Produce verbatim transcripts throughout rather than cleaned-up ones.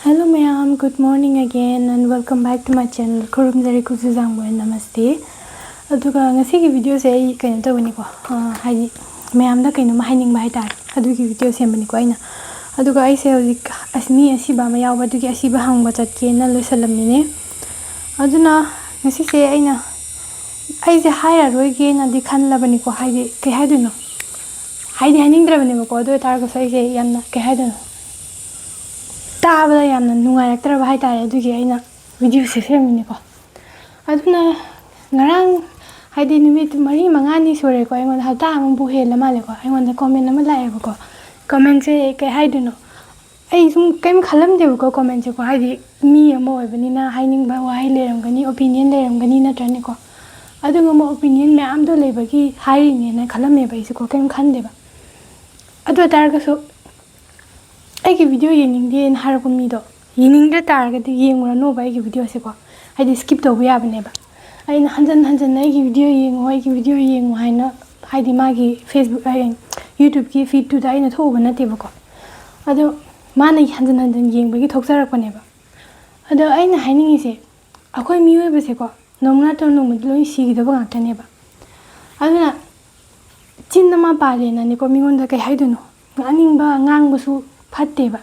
Hello ꯃꯌꯥꯝ, good morning again and welcome back to my channel. ꯈꯨꯔꯨꯝꯖꯔꯤ, ꯀꯨꯖꯨ ꯖꯥꯡꯕ, ꯅꯃꯁꯇꯦ꯫ ꯑꯗꯨꯒ ꯉꯁꯤꯒꯤ videoꯁꯦ ꯑꯩ ꯀꯩꯅꯣ ꯇꯧꯕꯅꯤꯀꯣ, ꯑ, ꯍꯥꯏꯗꯤ ꯃꯌꯥꯝꯗ ꯀꯩꯅꯣꯝꯃ ꯍꯥꯏꯅꯤꯡꯕ ꯍꯥꯏꯇꯥꯔꯦ, ꯑꯗꯨꯒꯤ video ꯁꯦꯝꯕꯅꯤꯀꯣ ꯑꯩꯅ꯫ ꯑꯗꯨꯒ ꯑꯩꯁꯦ ꯍꯧꯖꯤꯛ ꯑꯁ-, ꯃꯤ ꯑꯁꯤꯕ ꯑꯃ ꯌꯥꯎꯕ, ꯑꯗꯨꯒꯤ ꯑꯁꯤꯕ ꯍꯪꯕ ꯆꯠꯀꯦꯅ ꯂꯣꯏꯁꯜꯂꯝꯃꯤꯅꯦ꯫ ꯑꯗꯨꯅ ꯉꯁꯤꯁꯦ ꯑꯩꯅ, ꯑꯩꯁꯦ ꯍꯥꯏꯔꯔꯣꯏꯒꯦꯅꯗꯤ ꯈꯜꯂꯕꯅꯤꯀꯣ, ꯍꯥꯏꯗꯤ ꯀꯩ ꯍꯥꯏꯗꯣꯏꯅꯣ, ꯍꯥꯏꯗꯤ ꯍꯥꯏꯅꯤꯡꯗ꯭ꯔꯕꯅꯦꯕꯀꯣ, ꯑꯗꯨ ꯑꯣꯏꯇꯥꯔꯒꯁꯨ ꯑꯩꯁꯦ ꯌꯥꯝꯅ ꯀꯩ ꯍꯥꯏꯗꯣꯏꯅꯣ, ꯇꯥꯕꯗ ꯌꯥꯝꯅ ꯅꯨꯡꯉꯥꯏꯔꯛꯇ꯭ꯔꯕ ꯍꯥꯏꯇꯥꯔꯦ, ꯑꯗꯨꯒꯤ ꯑꯩꯅ videoꯁꯦ ꯁꯦꯝꯃꯤꯅꯤꯀꯣ꯫ ꯑꯗꯨꯅ ꯉꯔꯥꯡ, ꯍꯥꯏꯗꯤ ꯅꯨꯃꯤꯠ ꯃꯔꯤ ꯃꯉꯥꯅꯤ ꯁꯨꯔꯦꯀꯣ, ꯑꯩꯉꯣꯟꯗ ꯍꯞꯇꯥ ꯑꯃꯕꯨ ꯍꯦꯜꯂ ꯃꯥꯜꯂꯦꯀꯣ, ꯑꯩꯉꯣꯟꯗ comment ꯑꯃ ꯂꯥꯛꯑꯦꯕꯀꯣ꯫ Commentꯁꯦ ꯀꯩ ꯍꯥꯏꯗꯣꯏꯅꯣ, ꯑꯩ ꯁꯨꯝ ꯀꯩꯝ ꯈꯜꯂꯝꯗꯦꯕꯀꯣ commentꯁꯦꯀꯣ, ꯍꯥꯏꯗꯤ ꯃꯤ ꯑꯃ ꯑꯣꯏꯕꯅꯤꯅ ꯍꯥꯏꯅꯤꯡꯕ ꯋꯥꯍꯩ ꯂꯩꯔꯝꯒꯅꯤ, opinion ꯂꯩꯔꯝꯒꯅꯤ, ꯅꯠꯇ꯭ꯔꯅꯦꯀꯣ? ꯑꯗꯨꯒꯨꯝꯕ opinion ꯃꯌꯥꯝꯗꯣ ꯂꯩꯕꯒꯤ ꯍꯥꯏꯔꯤꯅꯦꯅ ꯈꯜꯂꯝꯃꯦꯕ ꯑꯩꯁꯦꯀꯣ, ꯀꯩꯝ ꯈꯟꯗꯦꯕ꯫ ꯑꯗꯨ ꯑꯣꯏꯇꯥꯔꯒꯁꯨ ꯑꯩꯒꯤ video ꯌꯦꯡꯅꯤꯡꯗꯦꯅ ꯍꯥꯏꯔꯛꯄ ꯃꯤꯗꯣ, ꯌꯦꯡꯅꯤꯡꯗ ꯇꯥꯔꯒꯗꯤ ꯌꯦꯡꯉꯨꯔꯅꯣꯕ ꯑꯩꯒꯤ videoꯁꯦꯀꯣ, ꯍꯥꯏꯗꯤ skip ꯇꯧꯕ ꯌꯥꯕꯅꯦꯕ꯫ ꯑꯩꯅ ꯍꯟꯖꯟ ꯍꯟꯖꯟꯅ "ꯑꯩꯒꯤ video ꯌꯦꯡꯉꯨ, ꯑꯩꯒꯤ video ꯌꯦꯡꯉꯨ" ꯍꯥꯏꯅ, ꯍꯥꯏꯗꯤ ꯃꯥꯒꯤ Facebook, ꯑ, YouTubeꯀꯤ feedꯇꯨꯗ ꯑꯩꯅ ꯊꯣꯛꯎꯕ ꯅꯠꯇꯦꯕꯀꯣ꯫ ꯑꯗꯣ ꯃꯥꯅ ꯍꯟꯖꯟ ꯍꯟꯖꯟ ꯌꯦꯡꯕꯒꯤ ꯊꯣꯛꯆꯔꯛꯄꯅꯦꯕ꯫ ꯑꯗꯣ ꯑꯩꯅ ꯍꯥꯏꯅꯤꯡꯉꯤꯁꯦ, ꯑꯩꯈꯣꯏ ꯃꯤꯑꯣꯏꯕꯁꯦꯀꯣ, ꯅꯣꯡꯃ ꯅꯠꯇ꯭ꯔꯒ ꯅꯣꯡꯃꯗꯤ ꯂꯣꯏ ꯁꯤꯒꯗꯕ ꯉꯥꯛꯇꯅꯦꯕ꯫ ꯑꯗꯨꯅ ꯆꯤꯟ ꯑꯃ ꯄꯥꯜꯂꯦꯅꯅꯦꯀꯣ, ꯃꯤꯉꯣꯟꯗ ꯀꯩ ꯍꯥꯏꯗꯣꯏꯅꯣ, ꯉꯥꯡꯅꯤꯡꯕ ꯉꯥꯡꯕꯁꯨ ꯐꯠꯇꯦꯕ,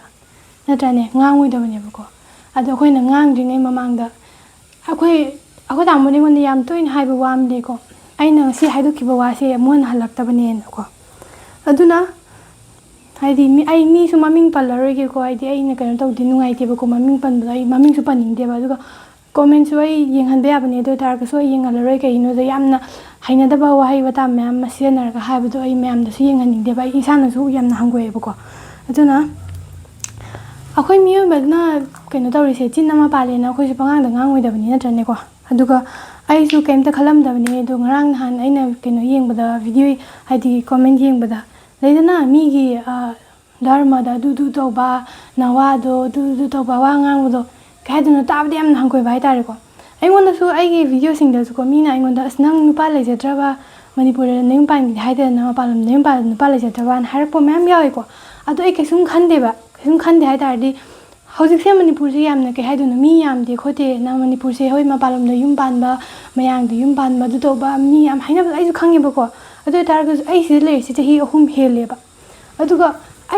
ꯅꯠꯇ꯭ꯔꯅꯦ? ꯉꯥꯡꯉꯣꯏꯗꯕꯅꯦꯕꯀꯣ꯫ ꯑꯗꯣ ꯑꯩꯈꯣꯏꯅ ꯉꯥꯡꯗ꯭ꯔꯤꯉꯩ ꯃꯃꯥꯡꯗ ꯑꯩꯈꯣꯏ, ꯑꯩꯈꯣꯏ ꯇꯥꯃꯣꯅ ꯑꯩꯉꯣꯟꯗ ꯌꯥꯝ ꯇꯣꯏꯅ ꯍꯥꯏꯕ ꯋꯥ ꯑꯃ ꯂꯩꯀꯣ, ꯑꯩꯅ ꯉꯁꯤ ꯍꯥꯏꯗꯣꯛꯈꯤꯕ ꯋꯥꯁꯦ ꯃꯣꯏꯅ ꯍꯜꯂꯛꯇꯕꯅꯦꯅꯀꯣ꯫ ꯑꯗꯨꯅ ꯍꯥꯏꯗꯤ ꯃꯤ, ꯑꯩ ꯃꯤꯁꯨ ꯃꯃꯤꯡ ꯄꯜꯂꯔꯣꯏꯒꯦꯀꯣ, ꯍꯥꯏꯗꯤ ꯑꯩꯅ ꯀꯩꯅꯣ ꯇꯧꯗꯦ, ꯅꯨꯡꯉꯥꯏꯇꯦꯕꯀꯣ ꯃꯃꯤꯡ ꯄꯟꯕꯗꯣ, ꯑꯩ ꯃꯃꯤꯡꯁꯨ ꯄꯟꯅꯤꯡꯗꯦꯕ꯫ ꯑꯗꯨꯒ commentꯁꯨ ꯑꯩ ꯌꯦꯡꯍꯟꯕ ꯌꯥꯕꯅꯦ, ꯑꯗꯨ ꯑꯣꯏꯇꯥꯔꯒꯁꯨ ꯑꯩ ꯌꯦꯡꯍꯜꯂꯔꯣꯏ꯫ ꯀꯩꯒꯤꯅꯣꯗ ꯌꯥꯝꯅ ꯍꯩꯅꯗꯕ ꯋꯥꯍꯩ ꯋꯥꯇꯥ ꯃꯌꯥꯝ ꯑꯃ ꯁꯤꯖꯤꯟꯅꯔꯒ ꯍꯥꯏꯕꯗꯣ ꯑꯩ ꯃꯌꯥꯝꯗꯁꯨ ꯌꯦꯡꯍꯟꯅꯤꯡꯗꯦꯕ, ꯑꯩ ꯏꯁꯥꯅꯁꯨ ꯌꯥꯝꯅ ꯍꯪꯒꯣꯏꯑꯦꯕꯀꯣ꯫ ꯑꯗꯨꯅ ꯑꯩꯈꯣꯏ ꯃꯤꯑꯣꯏꯕꯅ ꯀꯩꯅꯣ ꯇꯧꯔꯤꯁꯦ, ꯆꯤꯟ ꯑꯃ ꯄꯥꯜꯂꯦꯅ ꯑꯩꯈꯣꯏꯁꯨ ꯄꯉꯥꯡꯗ ꯉꯥꯡꯉꯣꯏꯗꯕꯅꯤ, ꯅꯠꯇ꯭ꯔꯅꯦꯀꯣ? ꯑꯗꯨꯒ ꯑꯩꯁꯨ ꯀꯩꯝꯇ ꯈꯜꯂꯝꯗꯕꯅꯦ, ꯑꯗꯣ ꯉꯔꯥꯡ ꯅꯍꯥꯟ ꯑꯩꯅ ꯀꯩꯅꯣ ꯌꯦꯡꯕꯗ, video, ꯍꯥꯏꯗꯤ comment ꯌꯦꯡꯕꯗ, ꯂꯩꯗꯅ ꯃꯤꯒꯤ, ꯑ, ꯙꯔꯃꯗ ꯑꯗꯨꯗꯨ ꯇꯧꯕ, ꯅꯋꯥꯗꯣ ꯑꯗꯨꯗꯨ ꯇꯧꯕ, ꯋꯥ ꯉꯥꯡꯕꯗꯣ, ꯀꯩ ꯍꯥꯏꯗꯣꯏꯅꯣ, ꯇꯥꯕꯗ ꯌꯥꯝꯅ ꯍꯪꯒꯣꯏꯕ ꯍꯥꯏꯇꯥꯔꯦꯀꯣ꯫ ꯑꯩꯉꯣꯟꯗꯁꯨ ꯑꯩꯒꯤ videoꯁꯤꯡꯗꯁꯨꯀꯣ, ꯃꯤꯅ ꯑꯩꯉꯣꯟꯗ, "ꯑꯁ, ꯅꯪ ꯅꯨꯄꯥ ꯂꯩꯖꯗ꯭ꯔꯕ, ꯃꯅꯤꯄꯨꯔꯗ ꯅꯌꯨꯝ ꯄꯥꯟꯒꯦ ꯍꯥꯏꯗꯅ ꯃꯄꯥꯟ ꯂꯝꯗ ꯅꯌꯨꯝ ꯄꯥꯟ-, ꯅꯨꯄꯥ ꯂꯩꯖꯗ꯭ꯔꯕꯅ" ꯍꯥꯏꯔꯛꯄ ꯃꯌꯥꯝ ꯌꯥꯎꯋꯦꯀꯣ꯫ ꯑꯗꯣ ꯑꯩ ꯀꯩꯁꯨꯝ ꯈꯟꯗꯦꯕ, ꯀꯩꯁꯨꯝ ꯈꯟꯗꯦ ꯍꯥꯏ ꯇꯥꯔꯗꯤ, ꯍꯧꯖꯤꯛꯁꯦ ꯃꯅꯤꯄꯨꯔꯁꯦ ꯌꯥꯝꯅ, ꯀꯩ ꯍꯥꯏꯗꯣꯏꯅꯣ, ꯃꯤ ꯌꯥꯝꯗꯦ ꯈꯣꯠꯇꯦꯅ, ꯃꯅꯤꯄꯨꯔꯁꯦ, ꯍꯣꯏ, ꯃꯄꯥꯟ ꯂꯝꯗ ꯌꯨꯝ ꯄꯥꯟꯕ, ꯃꯌꯥꯡꯗ ꯌꯨꯝ ꯄꯥꯟꯕ, ꯑꯗꯨ ꯇꯧꯕ ꯃꯤ ꯌꯥꯝ ꯍꯥꯏꯅꯕꯗꯣ ꯑꯩꯁꯨ ꯈꯪꯉꯦꯕꯀꯣ꯫ ꯑꯗꯨ ꯑꯣꯏ ꯇꯥꯔꯒꯁꯨ ꯑꯩ ꯁꯤꯗ ꯂꯩꯔꯤꯁꯦ ꯆꯍꯤ ꯑꯍꯨꯝ ꯍꯦꯜꯂꯦꯕ꯫ ꯑꯗꯨꯒ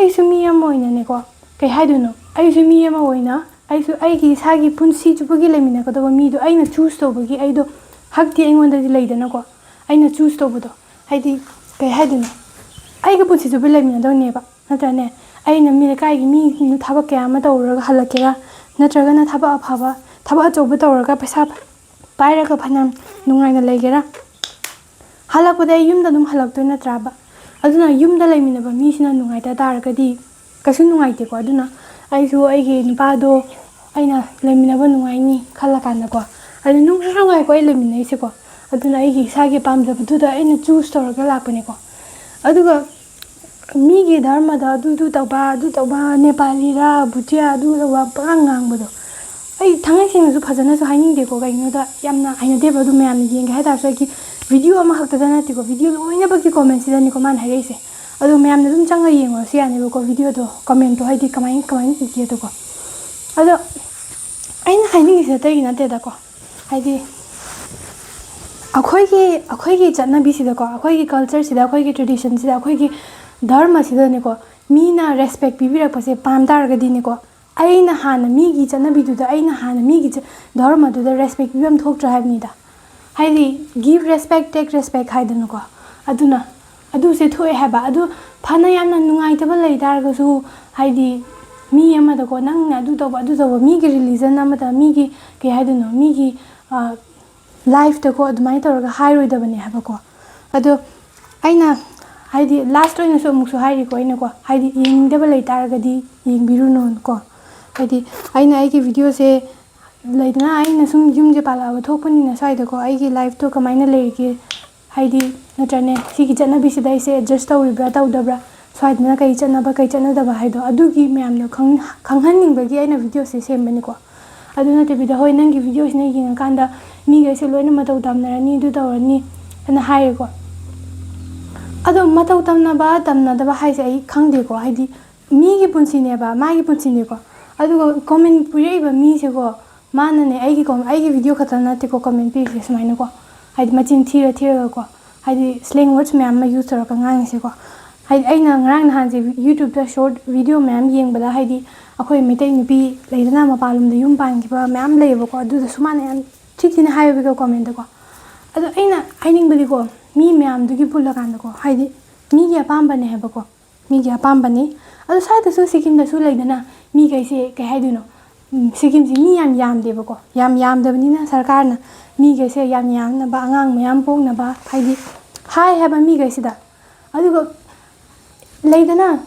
ꯑꯩꯁꯨ ꯃꯤ ꯑꯃ ꯑꯣꯏꯅꯅꯦꯀꯣ, ꯀꯩ ꯍꯥꯏꯗꯣꯏꯅꯣ, ꯑꯩꯁꯨ ꯃꯤ ꯑꯃ ꯑꯣꯏꯅ, ꯑꯩꯁꯨ ꯑꯩꯒꯤ ꯏꯁꯥꯒꯤ ꯄꯨꯟꯁꯤ ꯆꯨꯞꯄꯒꯤ ꯂꯩꯃꯤꯟꯅꯒꯗꯕ ꯃꯤꯗꯣ ꯑꯩꯅ ꯆꯨꯁ ꯇꯧꯕꯒꯤ ꯑꯩꯗꯣ ꯍꯛꯇꯤ ꯑꯩꯉꯣꯟꯗꯗꯤ ꯂꯩꯗꯅꯀꯣ꯫ ꯑꯩꯅ ꯆꯨꯁ ꯇꯧꯕꯗꯣ, ꯍꯥꯏꯗꯤ, ꯀꯩ ꯍꯥꯏꯗꯣꯏꯅꯣ, ꯑꯩꯒꯤ ꯄꯨꯟꯁꯤ ꯆꯨꯞꯄ ꯂꯩꯃꯤꯟꯅꯗꯧꯅꯦꯕ, ꯅꯠꯇ꯭ꯔꯅꯦ? ꯑꯩꯅ ꯃꯤ ꯂꯩꯀꯥꯏꯒꯤ ꯃꯤꯁꯤꯡꯗꯨ ꯊꯕꯛ ꯀꯌꯥ ꯑꯃ ꯇꯧꯔꯨꯔꯒ ꯍꯜꯂꯛꯀꯦꯔꯥ, ꯅꯠꯇ꯭ꯔꯒꯅ ꯊꯕꯛ ꯑꯐꯕ, ꯊꯕꯛ ꯑꯆꯧꯕ ꯇꯧꯔꯒ ꯄꯩꯁꯥ ꯄꯥꯏꯔꯒ ꯐꯅꯌꯥꯝ ꯅꯨꯡꯉꯥꯏꯅ ꯂꯩꯒꯦꯔꯥ, ꯍꯜꯂꯛꯄꯗ ꯑꯩ ꯌꯨꯝꯗ ꯑꯗꯨꯝ ꯍꯜꯂꯛꯇꯣꯏ ꯅꯠꯇ꯭ꯔꯥꯕ? ꯑꯗꯨꯅ ꯌꯨꯝꯗ ꯂꯩꯃꯤꯟꯅꯕ ꯃꯤꯁꯤꯅ ꯅꯨꯡꯉꯥꯏꯇ ꯇꯥꯔꯒꯗꯤ ꯀꯩꯁꯨ ꯅꯨꯡꯉꯥꯏꯇꯦꯀꯣ꯫ ꯑꯗꯨꯅ ꯑꯩꯁꯨ ꯑꯩꯒꯤ ꯅꯨꯄꯥꯗꯣ ꯑꯩꯅ ꯂꯩꯃꯤꯟꯅꯕ ꯅꯨꯡꯉꯥꯏꯅꯤ ꯈꯜꯂꯀꯥꯟꯗꯀꯣ, ꯑꯗꯨ ꯅꯨꯡꯁꯨ ꯅꯨꯡꯉꯥꯏꯀꯣ ꯑꯩ ꯂꯩꯃꯤꯟꯅꯩꯁꯦꯀꯣ꯫ ꯑꯗꯨꯅ ꯑꯩꯒꯤ ꯏꯁꯥꯒꯤ ꯄꯥꯝꯖꯕꯗꯨꯗ ꯑꯩꯅ ꯆꯨꯁ ꯇꯧꯔꯒ ꯂꯥꯛꯄꯅꯦꯀꯣ꯫ ꯑꯗꯨꯒ ꯃꯤꯒꯤ ꯙꯔꯃꯗ ꯑꯗꯨꯗꯨ ꯇꯧꯕ, ꯑꯗꯨ ꯇꯧꯕ, ꯅꯦꯄꯥꯂꯤꯔ, ꯕꯨꯙꯤꯌꯥ, ꯑꯗꯨ ꯇꯧꯕ ꯄꯉꯥꯡ ꯉꯥꯡꯕꯗꯣ ꯑꯩ ꯊꯥꯡꯉꯩ ꯁꯦꯡꯅꯁꯨ ꯐꯖꯅꯁꯨ ꯍꯥꯏꯅꯤꯡꯗꯦꯀꯣ꯫ ꯀꯩꯒꯤꯅꯣꯗ ꯌꯥꯝꯅ ꯍꯩꯅꯗꯦꯕ꯫ ꯑꯗꯨ ꯃꯌꯥꯝꯅ ꯌꯦꯡꯒꯦ ꯍꯥꯏ ꯇꯥꯔꯁꯨ ꯑꯩꯒꯤ ꯚꯤꯗꯤꯑꯣ ꯑꯃꯈꯛꯇꯗ ꯅꯠꯇꯦꯀꯣ, ꯚꯤꯗꯤꯑꯣ ꯂꯣꯏꯅꯃꯛꯀꯤ ꯀꯣꯃꯦꯟꯁꯤꯗꯅꯤꯀꯣ ꯃꯥꯅ ꯍꯥꯏꯔꯛꯏꯁꯦ꯫ ꯑꯗꯣ ꯃꯌꯥꯝꯅ ꯑꯗꯨꯝ ꯆꯪꯉ ꯌꯦꯡꯉꯨꯔꯁꯨ ꯌꯥꯅꯦꯕꯀꯣ, ꯚꯤꯗꯤꯑꯣꯗꯣ, ꯀꯣꯃꯦꯟꯇꯣ, ꯍꯥꯏꯗꯤ ꯀꯃꯥꯏ, ꯀꯃꯥꯏꯅ ꯏꯒꯦꯗꯣꯀꯣ꯫ ꯑꯗꯣ ꯑꯩꯅ ꯍꯥꯏꯅꯤꯡꯉꯤꯁꯦ ꯑꯇꯩꯒꯤ ꯅꯠꯇꯦꯗꯀꯣ, ꯍꯥꯏꯗꯤ ꯑꯩꯈꯣꯏꯒꯤ, ꯑꯩꯈꯣꯏꯒꯤ ꯆꯠꯅꯕꯤꯁꯤꯗꯀꯣ, ꯑꯩꯈꯣꯏꯒꯤ ꯀꯜꯆꯔꯁꯤꯗ, ꯑꯩꯈꯣꯏꯒꯤ ꯇ꯭ꯔꯦꯗꯤꯁꯟꯁꯤꯗ, ꯑꯩꯈꯣꯏꯒꯤ ꯙꯔꯃꯁꯤꯗꯅꯦꯀꯣ, ꯃꯤꯅ ꯔꯦꯁꯄꯦꯛ ꯄꯤꯕꯤꯔꯛꯄꯁꯦ ꯄꯥꯝ ꯇꯥꯔꯒꯗꯤꯅꯦꯀꯣ, ꯑꯩꯅ ꯍꯥꯟꯅ ꯃꯤꯒꯤ ꯆꯠꯅꯕꯤꯗꯨꯗ, ꯑꯩꯅ ꯍꯥꯟꯅ ꯃꯤꯒꯤ ꯆ-, ꯙꯔꯃꯗꯨꯗ ꯔꯦꯁꯄꯦꯛ ꯄꯤꯕ ꯑꯃ ꯊꯣꯛꯇ꯭ꯔꯥ ꯍꯥꯏꯕꯅꯤꯗ꯫ ꯍꯥꯏꯗꯤ, give respect, take respect ꯍꯥꯏꯗꯅꯀꯣ꯫ ꯑꯗꯨꯅ, ꯑꯗꯨꯁꯦ ꯊꯣꯛꯑꯦ ꯍꯥꯏꯕ꯫ ꯑꯗꯨ ꯐꯅ ꯌꯥꯝꯅ ꯅꯨꯡꯉꯥꯏꯇꯕ ꯂꯩ ꯇꯥꯔꯒꯁꯨ, ꯍꯥꯏꯗꯤ, ꯃꯤ ꯑꯃꯗꯀꯣ, ꯅꯪꯅ ꯑꯗꯨ ꯇꯧꯕ, ꯑꯗꯨ ꯇꯧꯕ, ꯃꯤꯒꯤ ꯔꯤꯂꯤꯖꯟ ꯑꯃꯗ, ꯃꯤꯒꯤ, ꯀꯩ ꯍꯥꯏꯗꯣꯏꯅꯣ, ꯃꯤꯒꯤ, ꯑ, ꯂꯥꯏꯐꯇꯀꯣ ꯑꯗꯨꯃꯥꯏꯅ ꯇꯧꯔꯒ ꯍꯥꯏꯔꯣꯏꯗꯕꯅꯦ ꯍꯥꯏꯕꯀꯣ꯫ ꯑꯗꯣ ꯑꯩꯅ, ꯍꯥꯏꯗꯤ, ꯂꯥꯁ ꯑꯣꯏꯅꯁꯨ ꯑꯃꯨꯛꯁꯨ ꯍꯥꯏꯔꯤꯀꯣ ꯑꯩꯅꯀꯣ, ꯍꯥꯏꯗꯤ, ꯌꯦꯡꯅꯤꯡꯗꯕ ꯂꯩ ꯇꯥꯔꯒꯗꯤ ꯌꯦꯡꯕꯤꯔꯨꯅꯨꯀꯣ꯫ ꯍꯥꯏꯗꯤ, ꯑꯩꯅ ꯑꯩꯒꯤ ꯚꯤꯗꯤꯑꯣꯁꯦ, ꯂꯩꯗꯅ, ꯑꯩꯅ ꯁꯨꯝ ꯌꯨꯝꯁꯦ ꯄꯥꯜꯂꯛꯑꯕ ꯊꯣꯛꯄꯅꯤꯅ ꯁ꯭ꯋꯥꯏꯗꯀꯣ ꯑꯩꯒꯤ ꯂꯥꯏꯐꯇꯣ ꯀꯃꯥꯏꯅ ꯂꯩꯔꯤꯒꯦ, ꯍꯥꯏꯗꯤ, ꯅꯠꯇ꯭ꯔꯅꯦ, ꯁꯤꯒꯤ ꯆꯠꯅꯕꯤꯁꯤꯗ ꯑꯩꯁꯦ ꯑꯦꯗꯖꯁ ꯇꯧꯔꯤꯕ꯭ꯔꯥ ꯇꯧꯗꯕ꯭ꯔꯥ, ꯁ꯭ꯋꯥꯏꯗꯅ ꯀꯩ ꯆꯠꯅꯕ ꯀꯩ ꯆꯠꯅꯗꯕ ꯍꯥꯏꯗꯣ, ꯑꯗꯨꯒꯤ ꯃꯌꯥꯝꯗꯣ ꯈꯪ-, ꯈꯪꯍꯟꯅꯤꯡꯕꯒꯤ ꯑꯩꯅ ꯚꯤꯗꯤꯑꯣꯁꯦ ꯁꯦꯝꯕꯅꯤꯀꯣ꯫ ꯑꯗꯨ ꯅꯠꯇꯕꯤꯗ, ꯍꯣꯏ, ꯅꯪꯒꯤ ꯚꯤꯗꯤꯑꯣꯁꯤꯅ ꯌꯦꯡꯉꯀꯥꯟꯗ ꯃꯤꯈꯩꯁꯦ ꯂꯣꯏꯅ ꯃꯇꯧ ꯇꯝꯅꯔꯅꯤ, ꯑꯗꯨ ꯇꯧꯔꯅꯤ ꯍꯥꯏꯅ ꯍꯥꯏꯔꯦꯀꯣ꯫ ꯑꯗꯣ ꯃꯇꯧ ꯇꯝꯅꯕ ꯇꯝꯅꯗꯕ ꯍꯥꯏꯁꯦ ꯑꯩ ꯈꯪꯗꯦꯀꯣ, ꯍꯥꯏꯗꯤ ꯃꯤꯒꯤ ꯄꯨꯟꯁꯤꯅꯦꯕ, ꯃꯥꯒꯤ ꯄꯨꯟꯁꯤꯅꯦꯀꯣ꯫ ꯑꯗꯨꯒ comment ꯄꯤꯔꯛꯏꯕ ꯃꯤꯁꯦꯀꯣ, ꯃꯥꯅꯅꯦ ꯑꯩꯒꯤ com- ꯑꯩꯒꯤ video ꯈꯛꯇ ꯅꯠꯇꯦꯀꯣ comment ꯄꯤꯔꯤꯁꯦ ꯁꯨꯃꯥꯏꯅꯀꯣ, ꯍꯥꯏꯗꯤ ꯃꯆꯤꯟ ꯊꯤꯔ ꯊꯤꯔꯒꯀꯣ, ꯍꯥꯏꯗꯤ slang words ꯃꯌꯥꯝ ꯑꯃ use ꯇꯧꯔꯒ ꯉꯥꯡꯉꯤꯁꯦꯀꯣ꯫ ꯍꯥꯏꯗꯤ ꯑꯩꯅ ꯉꯔꯥꯡ ꯅꯍꯥꯟꯁꯦ YouTubeꯇ short video ꯃꯌꯥꯝ ꯌꯦꯡꯕꯗ, ꯍꯥꯏꯗꯤ ꯑꯩꯈꯣꯏ ꯃꯩꯇꯩ ꯅꯨꯄꯤ ꯂꯩꯗꯅ ꯃꯄꯥꯟꯂꯣꯝꯗ ꯌꯨꯝ ꯄꯥꯟꯈꯤꯕ ꯃꯌꯥꯝ ꯂꯩꯌꯦꯕꯀꯣ, ꯑꯗꯨꯗꯁꯨ ꯃꯥꯅ ꯌꯥꯝ ꯊꯤ ꯊꯤꯅ ꯍꯥꯏꯌꯦꯕꯀꯣ commentꯇꯀꯣ꯫ ꯑꯗꯣ ꯑꯩꯅ ꯍꯥꯏꯅꯤꯡꯕꯗꯤꯀꯣ, ꯃꯤ ꯃꯌꯥꯝꯗꯨꯒꯤ ꯄꯨꯜꯂꯀꯥꯟꯗꯀꯣ, ꯍꯥꯏꯗꯤ ꯃꯤꯒꯤ ꯑꯄꯥꯝꯕꯅꯦ ꯍꯥꯏꯕꯀꯣ, ꯃꯤꯒꯤ ꯑꯄꯥꯝꯕꯅꯤ꯫ ꯑꯗꯣ ꯁ꯭ꯋꯥꯏꯗꯁꯨ ꯁꯤꯀꯤꯝꯗꯁꯨ ꯂꯩꯗꯅ ꯃꯤꯈꯩꯁꯦ, ꯀꯩ ꯍꯥꯏꯗꯣꯏꯅꯣ, ꯎꯝ, ꯁꯤꯀꯤꯝꯁꯤ ꯃꯤ ꯌꯥꯝ ꯌꯥꯝꯗꯦꯕꯀꯣ꯫ ꯌꯥꯝ ꯌꯥꯝꯗꯕꯅꯤꯅ ꯁꯔꯀꯥꯔꯅ ꯃꯤꯈꯩꯁꯦ ꯌꯥꯝ ꯌꯥꯝꯅꯕ, ꯑꯉꯥꯡ ꯃꯌꯥꯝ ꯄꯣꯛꯅꯕ ꯍꯥꯏꯗꯤ ꯍꯥꯏ ꯍꯥꯏꯕ ꯃꯤꯈꯩꯁꯤꯗ꯫ ꯑꯗꯨꯒ ꯂꯩꯗꯅ,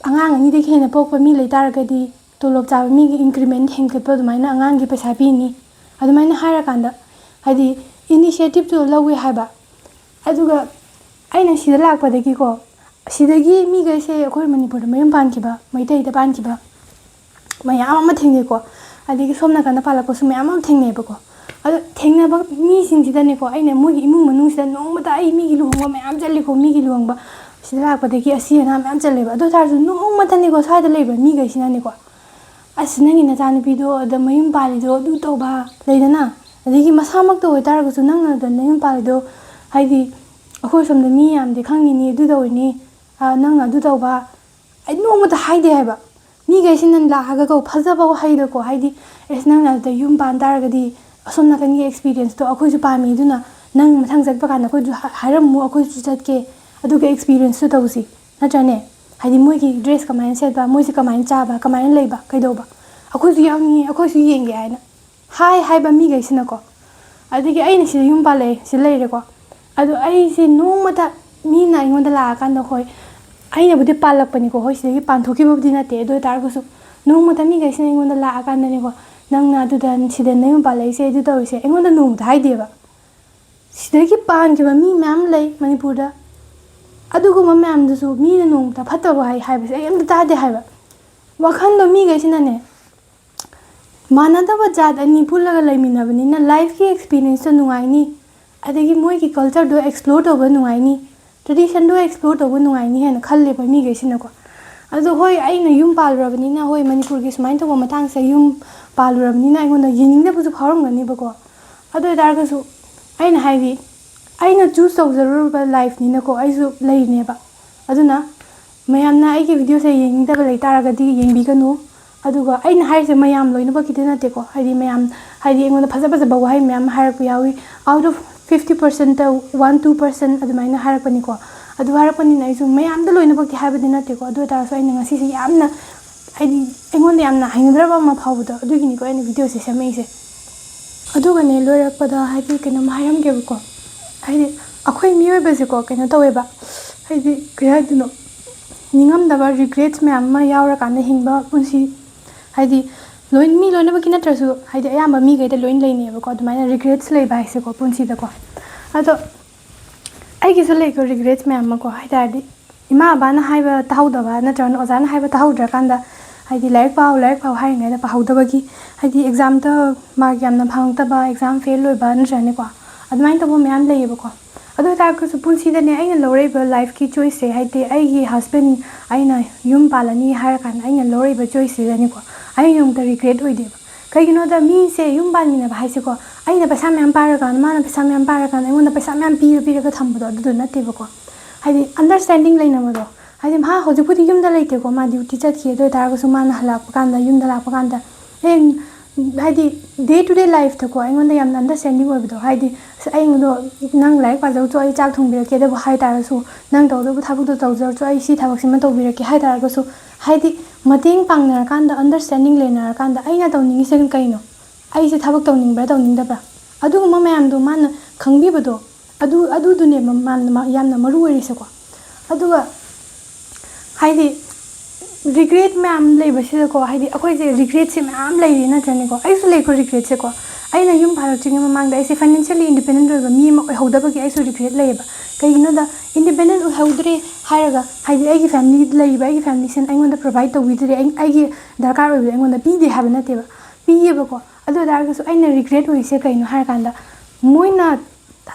ꯑꯉꯥꯡ ꯑꯅꯤꯗꯒꯤ ꯍꯦꯟꯅ ꯄꯣꯛꯄ ꯃꯤ ꯂꯩ ꯇꯥꯔꯒꯗꯤ ꯇꯣꯂꯣꯞ ꯆꯥꯕ ꯃꯤꯒꯤ increment ꯍꯦꯟꯒꯠꯄ ꯑꯗꯨꯃꯥꯏꯅ ꯑꯉꯥꯡꯒꯤ ꯄꯩꯁꯥ ꯄꯤꯅꯤ꯫ ꯑꯗꯨꯃꯥꯏꯅ ꯍꯥꯏꯔꯀꯥꯟꯗ, ꯍꯥꯏꯗꯤ initiativeꯇꯣ ꯂꯧꯋꯦ ꯍꯥꯏꯕ꯫ ꯑꯗꯨꯒ ꯑꯩꯅ ꯁꯤꯗ ꯂꯥꯛꯄꯗꯒꯤꯀꯣ, ꯁꯤꯗꯒꯤ ꯃꯤꯈꯩꯁꯦ ꯑꯩꯈꯣꯏ ꯃꯅꯤꯄꯨꯔꯗ ꯃꯌꯨꯝ ꯄꯥꯟꯈꯤꯕ, ꯃꯩꯇꯩꯗ ꯄꯥꯟꯈꯤꯕ ꯃꯌꯥꯝ ꯑꯃ ꯊꯦꯡꯅꯩꯀꯣ꯫ ꯑꯗꯒꯤ ꯁꯣꯝ ꯅꯥꯀꯟꯗ ꯄꯥꯜꯂꯛꯄꯁꯨ ꯃꯌꯥꯝ ꯑꯃ ꯊꯦꯡꯅꯩꯕꯀꯣ꯫ ꯑꯗꯣ ꯊꯦꯡꯅꯕ ꯃꯤꯁꯤꯡꯁꯤꯗꯅꯦꯀꯣ, ꯑꯩꯅ ꯃꯣꯏꯒꯤ ꯏꯃꯨꯡ ꯃꯅꯨꯡꯁꯤꯗ ꯅꯣꯡꯃꯇ, ꯑꯩ ꯃꯤꯒꯤ ꯂꯨꯍꯣꯡꯕ ꯃꯌꯥꯝ ꯆꯠꯂꯤꯀꯣ, ꯃꯤꯒꯤ ꯂꯨꯍꯣꯡꯕ ꯁꯤꯗ ꯂꯥꯛꯄꯗꯒꯤ ꯑꯁꯤ ꯑꯅꯥ ꯃꯌꯥꯝ ꯆꯠꯂꯦꯕ꯫ ꯑꯗꯨ ꯑꯣꯏ ꯇꯥꯔꯁꯨ ꯅꯣꯡꯃꯇꯅꯦꯀꯣ ꯁ꯭ꯋꯥꯏꯗ ꯂꯩꯕ ꯃꯤꯈꯩꯁꯤꯅꯅꯦꯀꯣ, "ꯑꯁ, ꯅꯪꯒꯤ ꯅꯆꯥꯅꯨꯄꯤꯗꯣ ꯑꯗ ꯃꯌꯨꯝ ꯄꯥꯜꯂꯤꯗꯣ ꯑꯗꯨ ꯇꯧꯕ", ꯂꯩꯗꯅ꯫ ꯑꯗꯒꯤ ꯃꯁꯥꯃꯛꯇ ꯑꯣꯏꯇꯥꯔꯒꯁꯨ, "ꯅꯪꯅ ꯑꯗ ꯅꯌꯨꯝ ꯄꯥꯜꯂꯤꯗꯣ ꯍꯥꯏꯗꯤ ꯑꯩꯈꯣꯏ ꯁꯣꯝꯗ ꯃꯤ ꯌꯥꯝꯗꯦ ꯈꯪꯉꯤꯅꯤ, ꯑꯗꯨ ꯇꯧꯔꯤꯅꯤ, ꯑ, ꯅꯪꯅ ꯑꯗꯨ ꯇꯧꯕ", ꯑꯩ ꯅꯣꯡꯃꯇ ꯍꯥꯏꯗꯦ ꯍꯥꯏꯕ꯫ ꯃꯤꯈꯩꯁꯤꯅ ꯂꯥꯛꯑꯒꯀꯣ ꯐꯖꯕ ꯋꯥꯍꯩꯗꯀꯣ, ꯍꯥꯏꯗꯤ, "ꯑꯦꯁ, ꯅꯪꯅ ꯑꯗꯨꯗ ꯌꯨꯝ ꯄꯥꯟ ꯇꯥꯔꯒꯗꯤ ꯑꯁꯣꯝ ꯅꯥꯀꯟꯒꯤ experienceꯇꯣ ꯑꯩꯈꯣꯏꯁꯨ ꯄꯥꯝꯃꯤ, ꯑꯗꯨꯅ ꯅꯪ ꯃꯊꯪ ꯆꯠꯄ ꯀꯥꯟꯗ ꯑꯩꯈꯣꯏꯁꯨ ꯍꯥ-, ꯍꯥꯏꯔꯝꯃꯨ, ꯑꯩꯈꯣꯏꯁꯨ ꯆꯠꯀꯦ, ꯑꯗꯨꯒ experienceꯇꯨ ꯇꯧꯁꯤ", ꯅꯠꯇ꯭ꯔꯅꯦ? ꯍꯥꯏꯗꯤ ꯃꯣꯏꯒꯤ dress ꯀꯃꯥꯏꯅ ꯁꯦꯠꯄ, ꯃꯣꯏꯁꯦ ꯀꯃꯥꯏꯅ ꯆꯥꯕ, ꯀꯃꯥꯏꯅ ꯂꯩꯕ, ꯀꯩꯗꯧꯕ, ꯑꯩꯈꯣꯏꯁꯨ ꯌꯥꯎꯅꯤꯡꯉꯤ, ꯑꯩꯈꯣꯏꯁꯨ ꯌꯦꯡꯒꯦ ꯍꯥꯏꯅ ꯍꯥꯏ ꯍꯥꯏꯕ ꯃꯤꯈꯩꯁꯤꯅꯀꯣ꯫ ꯑꯗꯒꯤ ꯑꯩꯅ ꯁꯤꯗ ꯌꯨꯝ ꯄꯥꯜꯂꯛꯑꯦ, ꯁꯤꯗ ꯂꯩꯔꯦꯀꯣ꯫ ꯑꯗꯣ ꯑꯩꯁꯦ ꯅꯣꯡꯃꯇ ꯃꯤꯅ ꯑꯩꯉꯣꯟꯗ ꯂꯥꯛꯑꯀꯥꯟꯗ, ꯍꯣꯏ, ꯑꯩꯅꯕꯨꯗꯤ ꯄꯥꯜꯂꯛꯄꯅꯤꯀꯣ, ꯍꯣꯏ, ꯁꯤꯗꯒꯤ ꯄꯥꯟꯊꯣꯛꯈꯤꯕꯕꯨꯗꯤ ꯅꯠꯇꯦ, ꯑꯗꯨ ꯑꯣꯏ ꯇꯥꯔꯒꯁꯨ ꯅꯣꯡꯃꯇ ꯃꯤꯈꯩꯁꯤꯅ ꯑꯩꯉꯣꯟꯗ ꯂꯥꯛꯑꯀꯥꯟꯗꯅꯦꯀꯣ, "ꯅꯪꯅ ꯑꯗꯨꯗ, ꯁꯤꯗ ꯅꯌꯨꯝ ꯄꯥꯜꯂꯛꯏꯁꯦ, ꯑꯗꯨ ꯇꯧꯔꯤꯁꯦ", ꯑꯩꯉꯣꯟꯗ ꯅꯣꯡꯃꯇ ꯍꯥꯏꯗꯦꯕ꯫ ꯁꯤꯗꯒꯤ ꯄꯥꯟꯈꯤꯕ ꯃꯤ ꯃꯌꯥꯝ ꯂꯩ ꯃꯅꯤꯄꯨꯔꯗ꯫ ꯑꯗꯨꯒꯨꯝꯕ ꯃꯌꯥꯝꯗꯨꯁꯨ ꯃꯤꯅ ꯅꯣꯡꯃꯇ ꯐꯠꯇꯕ ꯋꯥꯍꯩ ꯍꯥꯏꯕꯁꯦ ꯑꯩ ꯑꯝꯇ ꯇꯥꯗꯦ ꯍꯥꯏꯕ꯫ ꯋꯥꯈꯜꯗꯣ ꯃꯤꯈꯩꯁꯤꯅꯅꯦ, ꯃꯥꯟꯅꯗꯕ ꯖꯥꯠ ꯑꯅꯤ ꯄꯨꯜꯂꯒ ꯂꯩꯃꯤꯟꯅꯕꯅꯤꯅ lifeꯀꯤ experienceꯇꯣ ꯅꯨꯡꯉꯥꯏꯅꯤ, ꯑꯗꯒꯤ ꯃꯣꯏꯒꯤ cultureꯗꯣ explore ꯇꯧꯕ ꯅꯨꯡꯉꯥꯏꯅꯤ, traditionꯗꯣ explore ꯇꯧꯕ ꯅꯨꯡꯉꯥꯏꯅꯤ ꯍꯥꯏꯅ ꯈꯜꯂꯦꯕ ꯃꯤꯈꯩꯁꯤꯅꯀꯣ꯫ ꯑꯗꯣ ꯍꯣꯏ, ꯑꯩꯅ ꯌꯨꯝ ꯄꯥꯜꯂꯨꯔꯕꯅꯤꯅ, ꯍꯣꯏ, ꯃꯅꯤꯄꯨꯔꯒꯤ ꯁꯨꯃꯥꯏꯅ ꯇꯧꯕ ꯃꯇꯥꯡꯁꯦ ꯌꯨꯝ ꯄꯥꯜꯂꯨꯔꯕꯅꯤꯅ ꯑꯩꯉꯣꯟꯗ ꯌꯦꯡꯅꯤꯡꯗꯕꯁꯨ ꯐꯥꯎꯔꯝꯒꯅꯦꯕꯀꯣ꯫ ꯑꯗꯨ ꯑꯣꯏ ꯇꯥꯔꯒꯁꯨ ꯑꯩꯅ ꯍꯥꯏꯗꯤ, ꯑꯩꯅ ꯆꯨꯁ ꯇꯧꯖꯔꯨꯔꯕ ꯂꯥꯏꯐꯅꯤꯅꯀꯣ, ꯑꯩꯁꯨ ꯂꯩꯔꯤꯅꯦꯕ꯫ ꯑꯗꯨꯅ ꯃꯌꯥꯝꯅ ꯑꯩꯒꯤ ꯚꯤꯗꯤꯑꯣꯁꯦ ꯌꯦꯡꯅꯤꯡꯗꯕ ꯂꯩ ꯇꯥꯔꯒꯗꯤ ꯌꯦꯡꯕꯤꯒꯅꯨ꯫ ꯑꯗꯨꯒ ꯑꯩꯅ ꯍꯥꯏꯔꯤꯁꯦ ꯃꯌꯥꯝ ꯂꯣꯏꯅꯃꯛꯀꯤꯗꯤ ꯅꯠꯇꯦꯀꯣ꯫ ꯍꯥꯏꯗꯤ ꯃꯌꯥꯝ, ꯍꯥꯏꯗꯤ ꯑꯩꯉꯣꯟꯗ ꯐꯖ ꯐꯖꯕ ꯋꯥꯍꯩ ꯃꯌꯥꯝ ꯍꯥꯏꯔꯛꯄ ꯌꯥꯎꯏ꯫ Out of fifty percentꯇ one two percent ꯑꯗꯨꯃꯥꯏꯅ ꯍꯥꯏꯔꯛꯄꯅꯤꯀꯣ꯫ ꯑꯗꯨ ꯍꯥꯏꯔꯛꯄꯅꯤꯅ ꯑꯩꯁꯨ ꯃꯌꯥꯝꯗ ꯂꯣꯏꯅꯃꯛꯇꯤ ꯍꯥꯏꯕꯗꯤ ꯅꯠꯇꯦꯀꯣ꯫ ꯑꯗꯨ ꯑꯣꯏ ꯇꯥꯔꯁꯨ ꯑꯩꯅ ꯉꯁꯤꯁꯦ ꯌꯥꯝꯅ, ꯍꯥꯏꯗꯤ ꯑꯩꯉꯣꯟꯗ ꯌꯥꯝꯅ ꯍꯩꯅꯗ꯭ꯔꯕ ꯑꯃ ꯐꯥꯎꯕꯗꯣ, ꯑꯗꯨꯒꯤꯅꯤꯀꯣ ꯑꯩꯅ ꯚꯤꯗꯤꯑꯣꯁꯦ ꯁꯦꯝꯃꯛꯏꯁꯦ꯫ ꯑꯗꯨꯒꯅꯦ, ꯂꯣꯏꯔꯛꯄꯗ ꯍꯥꯏꯗꯤ ꯀꯩꯅꯣꯝ ꯍꯥꯏꯔꯝꯒꯦꯕꯀꯣ꯫ ꯍꯥꯏꯗꯤ ꯑꯩꯈꯣꯏ ꯃꯤꯑꯣꯏꯕꯁꯦꯀꯣ, ꯀꯩꯅꯣ ꯇꯧꯋꯦꯕ, ꯍꯥꯏꯗꯤ ꯀꯩ ꯍꯥꯏꯗꯣꯏꯅꯣ, ꯅꯤꯡꯉꯝꯗꯕ regrets ꯃꯌꯥꯝ ꯑꯃ ꯌꯥꯎꯔꯀꯥꯟꯗ ꯍꯤꯡꯕ ꯄꯨꯟꯁꯤ꯫ ꯍꯥꯏꯗꯤ ꯂꯣꯏ, ꯃꯤ ꯂꯣꯏꯅꯃꯛꯀꯤ ꯅꯠꯇ꯭ꯔꯁꯨ, ꯍꯥꯏꯗꯤ ꯑꯌꯥꯝꯕ ꯃꯤꯈꯩꯗ ꯂꯣꯏ ꯂꯩꯅꯩꯕꯀꯣ, ꯑꯗꯨꯃꯥꯏꯅ regrets ꯂꯩꯕ ꯍꯥꯏꯁꯦꯀꯣ ꯄꯨꯟꯁꯤꯗꯀꯣ꯫ ꯑꯗꯣ ꯑꯩꯒꯤꯁꯨ ꯂꯩꯀꯣ regrets ꯃꯌꯥꯝ ꯑꯃꯀꯣ꯫ ꯍꯥꯏ ꯇꯥꯔꯗꯤ ꯏꯃꯥ ꯕꯕꯥꯅ ꯍꯥꯏꯕ ꯇꯥꯍꯧꯗꯕ, ꯅꯠꯇ꯭ꯔꯒꯅ ꯑꯣꯖꯥꯅ ꯍꯥꯏꯕ ꯇꯥꯍꯧꯗ꯭ꯔꯀꯥꯟꯗ, ꯍꯥꯏꯗꯤ ꯂꯥꯏꯔꯤꯛ ꯄꯥꯎ, ꯂꯥꯏꯔꯤꯛ ꯄꯥꯎ ꯍꯥꯏꯔꯤꯉꯩꯗ ꯄꯥꯍꯧꯗꯕꯒꯤ, ꯍꯥꯏꯗꯤ examꯗ mark ꯌꯥꯝꯅ ꯐꯪꯉꯛꯇꯕ, exam fail ꯑꯣꯏꯕ, ꯅꯠꯇ꯭ꯔꯒꯅꯀꯣ, ꯑꯗꯨꯃꯥꯏꯅ ꯇꯧꯕ ꯃꯌꯥꯝ ꯂꯩꯌꯦꯕꯀꯣ꯫ ꯑꯗꯨ ꯑꯣꯏ ꯇꯥꯔꯒꯁꯨ ꯄꯨꯟꯁꯤꯗꯅꯦ, ꯑꯩꯅ ꯂꯧꯔꯛꯏꯕ lifeꯀꯤ choiceꯁꯦ, ꯍꯥꯏꯗꯤ ꯑꯩꯒꯤ husband, ꯑꯩꯅ ꯌꯨꯝ ꯄꯥꯜꯂꯅꯤ ꯍꯥꯏꯔꯀꯥꯟꯗ ꯑꯩꯅ ꯂꯧꯔꯛꯏꯕ choiceꯁꯤꯗꯅꯤꯀꯣ, ꯑꯩ ꯅꯣꯡꯃꯇ regret ꯑꯣꯏꯗꯦꯕ꯫ ꯀꯩꯒꯤꯅꯣꯗ ꯃꯤꯁꯦ ꯌꯨꯝ ꯄꯥꯟꯃꯤꯟꯅꯕ ꯍꯥꯏꯁꯦꯀꯣ, ꯑꯩꯅ ꯄꯩꯁꯥ ꯃꯌꯥꯝ ꯄꯥꯏꯔꯀꯥꯟꯗ, ꯃꯥꯅ ꯄꯩꯁꯥ ꯃꯌꯥꯝ ꯄꯥꯏꯔꯀꯥꯟꯗ ꯑꯩꯉꯣꯟꯗ ꯄꯩꯁꯥ ꯃꯌꯥꯝ ꯄꯤꯔ ꯄꯤꯔꯒ ꯊꯝꯕꯗꯣ, ꯑꯗꯨꯗꯣ ꯅꯠꯇꯦꯕꯀꯣ꯫ ꯍꯥꯏꯗꯤ understanding ꯂꯩꯅꯕꯗꯣ꯫ ꯍꯥꯏꯗꯤ ꯃꯥ ꯍꯧꯖꯤꯛꯄꯨꯗꯤ ꯌꯨꯝꯗ ꯂꯩꯇꯦꯀꯣ, ꯃꯥ duty ꯆꯠꯈꯤ, ꯑꯗꯨ ꯑꯣꯏ ꯇꯥꯔꯒꯁꯨ ꯃꯥꯅ ꯍꯜꯂꯛꯄ ꯀꯥꯟꯗ, ꯌꯨꯝꯗ ꯂꯥꯛꯄ ꯀꯥꯟꯗ, ꯑꯦ, ꯍꯥꯏꯗꯤ day to day lifeꯇꯀꯣ ꯑꯩꯉꯣꯟꯗ ꯌꯥꯝꯅ understanding ꯑꯣꯏꯕꯗꯣ꯫ ꯍꯥꯏꯗꯤ ꯑꯁ, ꯑꯩꯗꯣ, "ꯅꯪ ꯂꯥꯏꯔꯤꯛ ꯄꯥꯖꯧꯆꯣ, ꯑꯩ ꯆꯥꯛ ꯊꯣꯡꯕꯤꯔꯛꯀꯦ" ꯑꯗꯨꯕꯨ ꯍꯥꯏ ꯇꯥꯔꯒꯁꯨ, "ꯅꯪ ꯇꯧꯗꯧꯕ ꯊꯕꯛꯇꯣ ꯇꯧꯖꯔꯨꯆꯣ, ꯑꯩ ꯁꯤ ꯊꯕꯛꯁꯤꯃ ꯇꯧꯕꯤꯔꯛꯀꯦ" ꯍꯥꯏ ꯇꯥꯔꯒꯁꯨ, ꯍꯥꯏꯗꯤ ꯃꯇꯦꯡ ꯄꯥꯡꯅꯔꯀꯥꯟꯗ, understanding ꯂꯩꯅꯔꯀꯥꯟꯗ, ꯑꯩꯅ ꯇꯧꯅꯤꯡꯉꯤꯁꯦ ꯀꯩꯅꯣ, ꯑꯩꯁꯦ ꯊꯕꯛ ꯇꯧꯅꯤꯡꯕ꯭ꯔꯥ ꯇꯧꯅꯤꯡꯗꯕ꯭ꯔꯥ, ꯑꯗꯨꯒꯨꯝꯕ ꯃꯌꯥꯝꯗꯣ ꯃꯥꯅ ꯈꯪꯕꯤꯕꯗꯣ, ꯑꯗꯨ, ꯑꯗꯨꯗꯨꯅꯦꯕ ꯃꯥꯅ, ꯃꯥ ꯌꯥꯝꯅ ꯃꯔꯨ ꯑꯣꯏꯔꯤꯁꯦꯀꯣ꯫ ꯑꯗꯨꯒ ꯍꯥꯏꯗꯤ regret ꯃꯌꯥꯝ ꯂꯩꯕꯁꯤꯗꯀꯣ, ꯍꯥꯏꯗꯤ ꯑꯩꯈꯣꯏꯁꯦ regretꯁꯦ ꯃꯌꯥꯝ ꯂꯩꯔꯤ ꯅꯠꯇ꯭ꯔꯅꯦꯀꯣ? ꯑꯩꯁꯨ ꯂꯩꯀꯣ regretꯁꯦꯀꯣ꯫ ꯑꯩꯅ ꯌꯨꯝ ꯄꯥꯜꯂꯛꯇ꯭ꯔꯤꯉꯩ ꯃꯃꯥꯡꯗ ꯑꯩꯁꯦ financially independent ꯑꯣꯏꯕ ꯃꯤ ꯑꯃ ꯑꯣꯏꯍꯧꯗꯕꯒꯤ ꯑꯩꯁꯨ regret ꯂꯩꯌꯦꯕ꯫ ꯀꯩꯒꯤꯅꯣꯗ, independent ꯑꯣꯏꯍꯧꯗ꯭ꯔꯦ ꯍꯥꯏꯔꯒ, ꯍꯥꯏꯗꯤ ꯑꯩꯒꯤ family ꯂꯩꯔꯤꯕ, ꯑꯩꯒꯤ familyꯁꯤꯅ ꯑꯩꯉꯣꯟꯗ provide ꯇꯧꯕꯤꯗ꯭ꯔꯦ, ꯑꯩ, ꯑꯩꯒꯤ ꯗꯔꯀꯥꯔ ꯑꯣꯏꯕꯗꯣ ꯑꯩꯉꯣꯟꯗ ꯄꯤꯗꯦ ꯍꯥꯏꯕ ꯅꯠꯇꯦꯕ, ꯄꯤꯌꯦꯕꯀꯣ꯫ ꯑꯗꯨ ꯑꯣꯏ ꯇꯥꯔꯒꯁꯨ ꯑꯩꯅ regret ꯑꯣꯏꯔꯤꯁꯦ ꯀꯩꯅꯣ ꯍꯥꯏꯔꯀꯥꯟꯗ, ꯃꯣꯏꯅ